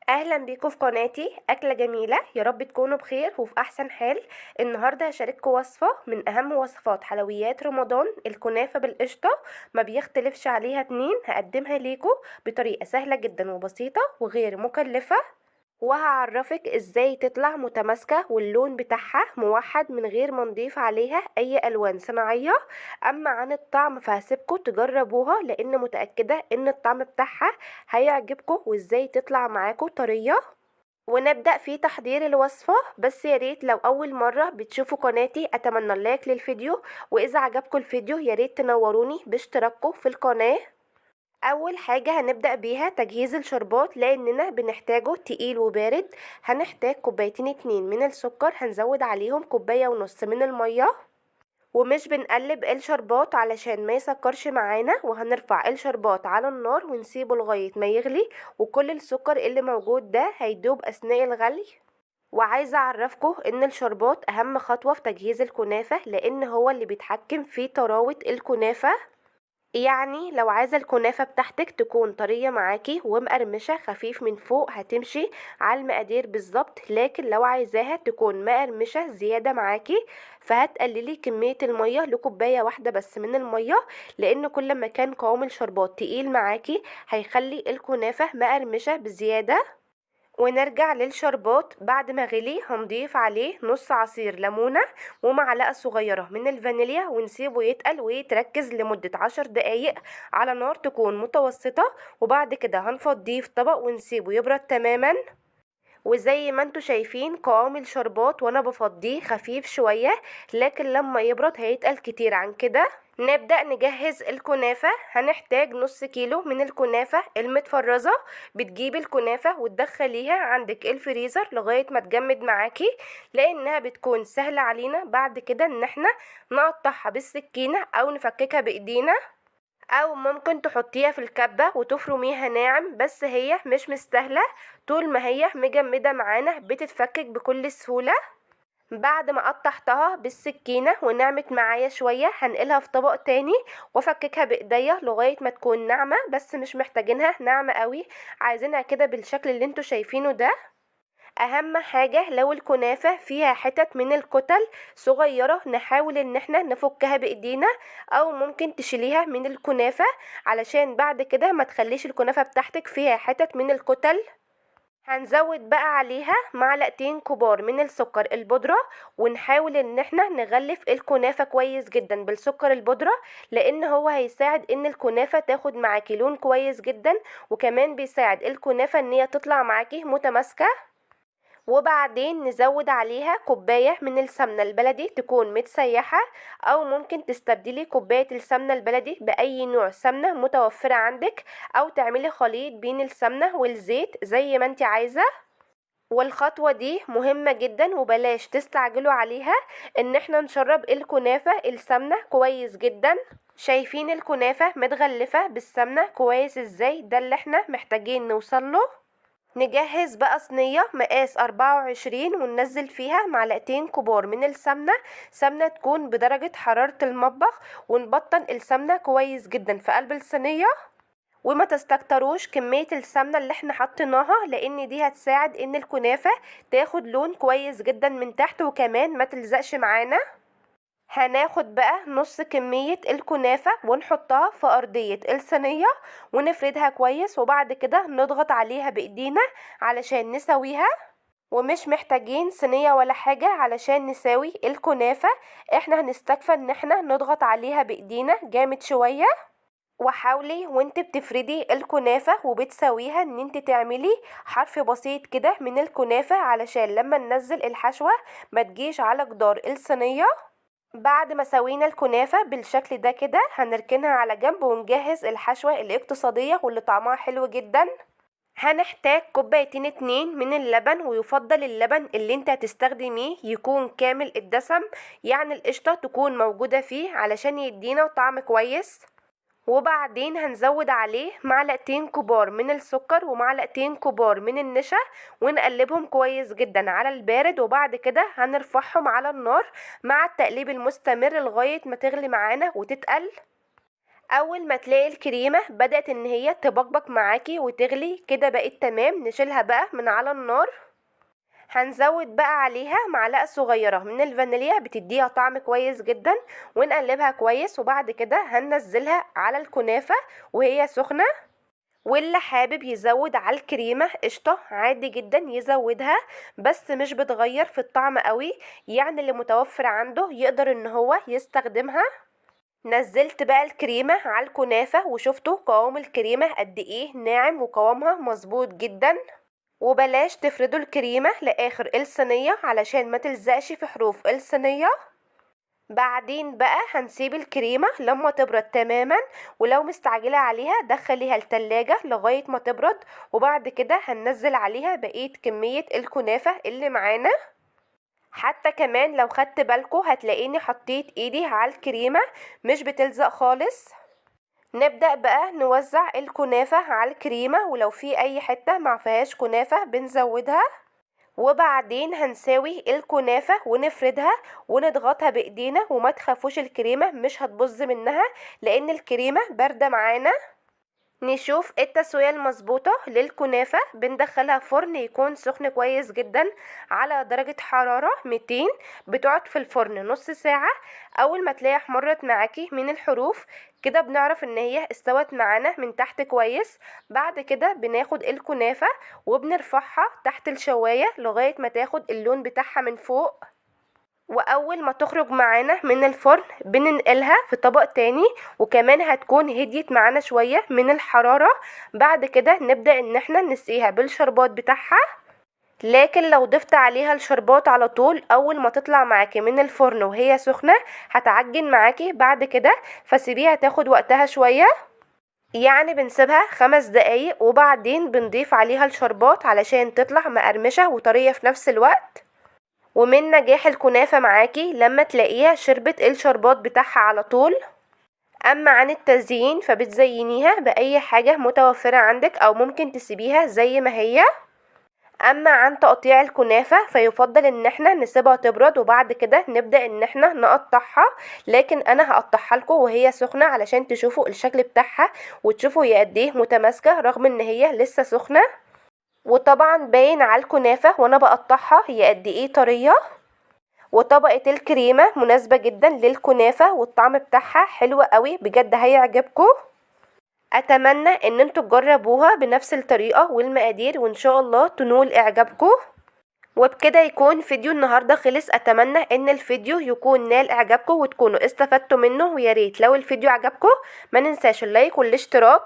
اهلا بيكم في قناتي اكله جميله، يا رب تكونوا بخير وفي احسن حال. النهارده هشارككم وصفه من اهم وصفات حلويات رمضان، الكنافه بالقشطه، ما بيختلفش عليها اتنين. هقدمها ليكم بطريقة سهلة جدا وبسيطة وغير مكلفة، وهعرفك ازاي تطلع متماسكة واللون بتاعها موحد من غير ما نضيف عليها اي الوان صناعية. اما عن الطعم فهسيبكم تجربوها لان متاكدة ان الطعم بتاعها هيعجبكم وازاي تطلع معاكم طرية. ونبدا في تحضير الوصفة. بس يا ريت لو اول مرة بتشوفوا قناتي اتمنى اللايك للفيديو، واذا عجبكم الفيديو يا ريت تنوروني باشتراككم في القناة. اول حاجة هنبدا بيها تجهيز الشربات لاننا بنحتاجه تقيل وبارد. هنحتاج كوبايتين 2 من السكر، هنزود عليهم كوباية ونص من المية، ومش بنقلب الشربات علشان ما يسكرش معانا. وهنرفع الشربات على النار ونسيبه لغاية ما يغلي، وكل السكر اللي موجود ده هيدوب اثناء الغلي. وعايزه اعرفكم ان الشربات اهم خطوة في تجهيز الكنافه، لان هو اللي بيتحكم في طراوه الكنافه. يعني لو عايزه الكنافه بتاعتك تكون طرية معاكي ومقرمشه خفيف من فوق هتمشي على المقادير بالظبط، لكن لو عايزاها تكون مقرمشه زيادة معاكي فهتقللي كمية المية لكوبايه واحدة بس من المية، لان كل ما كان قوام الشربات تقيل معاكي هيخلي الكنافه مقرمشه بزيادة. ونرجع للشربات. بعد ما غلي هنضيف عليه نص عصير ليمونة ومعلقة صغيرة من الفانيليا، ونسيبه يتقل ويتركز لمدة 10 دقايق على نار تكون متوسطة، وبعد كده هنفضيه في طبق ونسيبه يبرد تماما. وزي ما انتوا شايفين قوام الشربات وانا بفضيه خفيف شوية، لكن لما يبرد هيتقل كتير عن كده. نبدأ نجهز الكنافة. هنحتاج نص كيلو من الكنافة المتفرزة. بتجيبي الكنافة وتدخليها عندك الفريزر لغاية ما تجمد معاكي، لانها بتكون سهلة علينا بعد كده ان احنا نقطعها بالسكينة او نفككها بايدينا، او ممكن تحطيها في الكبة وتفرميها ناعم، بس هي مش مستاهلة، طول ما هي مجمدة معانا بتتفكك بكل سهولة. بعد ما قطعتها بالسكينة ونعمت معايا شوية هنقلها في طبق تاني وافككها بايديا لغاية ما تكون ناعمة، بس مش محتاجينها ناعمة قوي، عايزينها كده بالشكل اللي انتوا شايفينه ده. اهم حاجة لو الكنافة فيها حتت من الكتل صغيرة نحاول ان احنا نفكها بايدينا، او ممكن تشيليها من الكنافة علشان بعد كده ما تخليش الكنافة بتاعتك فيها حتت من الكتل. هنزود بقى عليها معلقتين كبار من السكر البودرة، ونحاول ان احنا نغلف الكنافة كويس جدا بالسكر البودرة، لان هو هيساعد ان الكنافة تاخد معاكي لون كويس جدا، وكمان بيساعد الكنافة ان هي تطلع معاكي متماسكة. وبعدين نزود عليها كوباية من السمنة البلدي تكون متسيحة، او ممكن تستبدلي كوباية السمنة البلدي بأي نوع سمنة متوفرة عندك، او تعملي خليط بين السمنة والزيت زي ما انت عايزة. والخطوة دي مهمة جدا وبلاش تستعجلوا عليها، ان احنا نشرب الكنافة السمنة كويس جدا. شايفين الكنافة متغلفة بالسمنة كويس ازاي؟ ده اللي احنا محتاجين نوصله. نجهز بقى صينية مقاس 24 وننزل فيها معلقتين كبار من السمنة، سمنة تكون بدرجة حرارة المطبخ، ونبطن السمنة كويس جدا في قلب الصينية. وما تستكتروش كمية السمنة اللي احنا حطيناها، لان دي هتساعد ان الكنافة تاخد لون كويس جدا من تحت، وكمان ما تلزقش معانا. هناخد بقى نص كمية الكنافة ونحطها في أرضية الصينية ونفردها كويس، وبعد كده نضغط عليها بإيدينا علشان نسويها. ومش محتاجين صينية ولا حاجة علشان نساوي الكنافة، احنا هنستكفى ان احنا نضغط عليها بإيدينا جامد شوية. وحاولي وانت بتفردي الكنافة وبتسويها ان انت تعملي حرف بسيط كده من الكنافة علشان لما ننزل الحشوة ما تجيش على جدار الصينية. بعد ما سوينا الكنافة بالشكل ده كده هنركنها على جنب ونجهز الحشوة الاقتصادية واللي طعمها حلو جدا. هنحتاج كوبايتين 2 من اللبن، ويفضل اللبن اللي انت هتستخدميه يكون كامل الدسم، يعني القشطة تكون موجودة فيه علشان يدينا طعم كويس. وبعدين هنزود عليه معلقتين كبار من السكر ومعلقتين كبار من النشا، ونقلبهم كويس جدا على البارد، وبعد كده هنرفعهم على النار مع التقليب المستمر لغاية ما تغلي معانا وتتقل. اول ما تلاقي الكريمة بدأت ان هي تبقبق معاكي وتغلي كده بقت تمام، نشيلها بقى من على النار. هنزود بقى عليها معلقة صغيرة من الفانيليا بتديها طعم كويس جدا، ونقلبها كويس. وبعد كده هننزلها على الكنافة وهي سخنة. واللي حابب يزود على الكريمة قشطة عادي جدا يزودها، بس مش بتغير في الطعم قوي، يعني اللي متوفر عنده يقدر ان هو يستخدمها. نزلت بقى الكريمة على الكنافة وشفتوا قوام الكريمة قد ايه ناعم وقوامها مظبوط جدا. وبلاش تفردوا الكريمة لآخر الصينية علشان ما تلزقش في حروف الصينية. بعدين بقى هنسيب الكريمة لما تبرد تماما، ولو مستعجلة عليها دخليها التلاجة لغاية ما تبرد، وبعد كده هننزل عليها بقية كمية الكنافة اللي معانا. حتى كمان لو خدت بالكو هتلاقيني حطيت ايدي على الكريمة مش بتلزق خالص. نبدأ بقى نوزع الكنافة على الكريمة، ولو في اي حتة ما فيهاش كنافة بنزودها. وبعدين هنساوي الكنافة ونفردها ونضغطها بايدينا، وما تخافوش الكريمة مش هتبظ منها لان الكريمة باردة معانا. نشوف التسوية المظبوطة للكنافة. بندخلها فرن يكون سخن كويس جدا على درجة حرارة 200، بتقعد في الفرن نص ساعة. اول ما تلاقي احمرت معاكي من الحروف كده بنعرف ان هي استوت معانا من تحت كويس. بعد كده بناخد الكنافة وبنرفعها تحت الشواية لغاية ما تاخد اللون بتاعها من فوق. واول ما تخرج معانا من الفرن بننقلها في طبق تاني، وكمان هتكون هديت معانا شوية من الحرارة. بعد كده نبدأ ان احنا نسقيها بالشربات بتاعها، لكن لو ضفت عليها الشربات على طول اول ما تطلع معاكي من الفرن وهي سخنة هتعجن معاكي بعد كده، فسيبيها تاخد وقتها شوية، يعني بنسيبها 5 دقايق وبعدين بنضيف عليها الشربات علشان تطلع مقرمشة وطرية في نفس الوقت. ومن نجاح الكنافة معاكي لما تلاقيها شربت الشربات بتاعها على طول. اما عن التزيين فبتزينيها باي حاجة متوفرة عندك، او ممكن تسيبيها زي ما هي. اما عن تقطيع الكنافة فيفضل ان احنا نسيبها تبرد وبعد كده نبدأ ان احنا نقطعها، لكن انا هقطعها لكم وهي سخنة علشان تشوفوا الشكل بتاعها وتشوفوا هي قد ايه متماسكة رغم ان هي لسه سخنة. وطبعا باين على الكنافة وانا بقطعها هي قد ايه طرية. وطبقة الكريمة مناسبة جدا للكنافة والطعم بتاعها حلو قوي بجد هيعجبكم. اتمنى ان انتوا تجربوها بنفس الطريقة والمقادير وان شاء الله تنول اعجابكم. وبكده يكون فيديو النهاردة خلص. اتمنى ان الفيديو يكون نال اعجابكم وتكونوا استفدتوا منه، ويا ريت لو الفيديو عجبكم ما ننساش اللايك والاشتراك.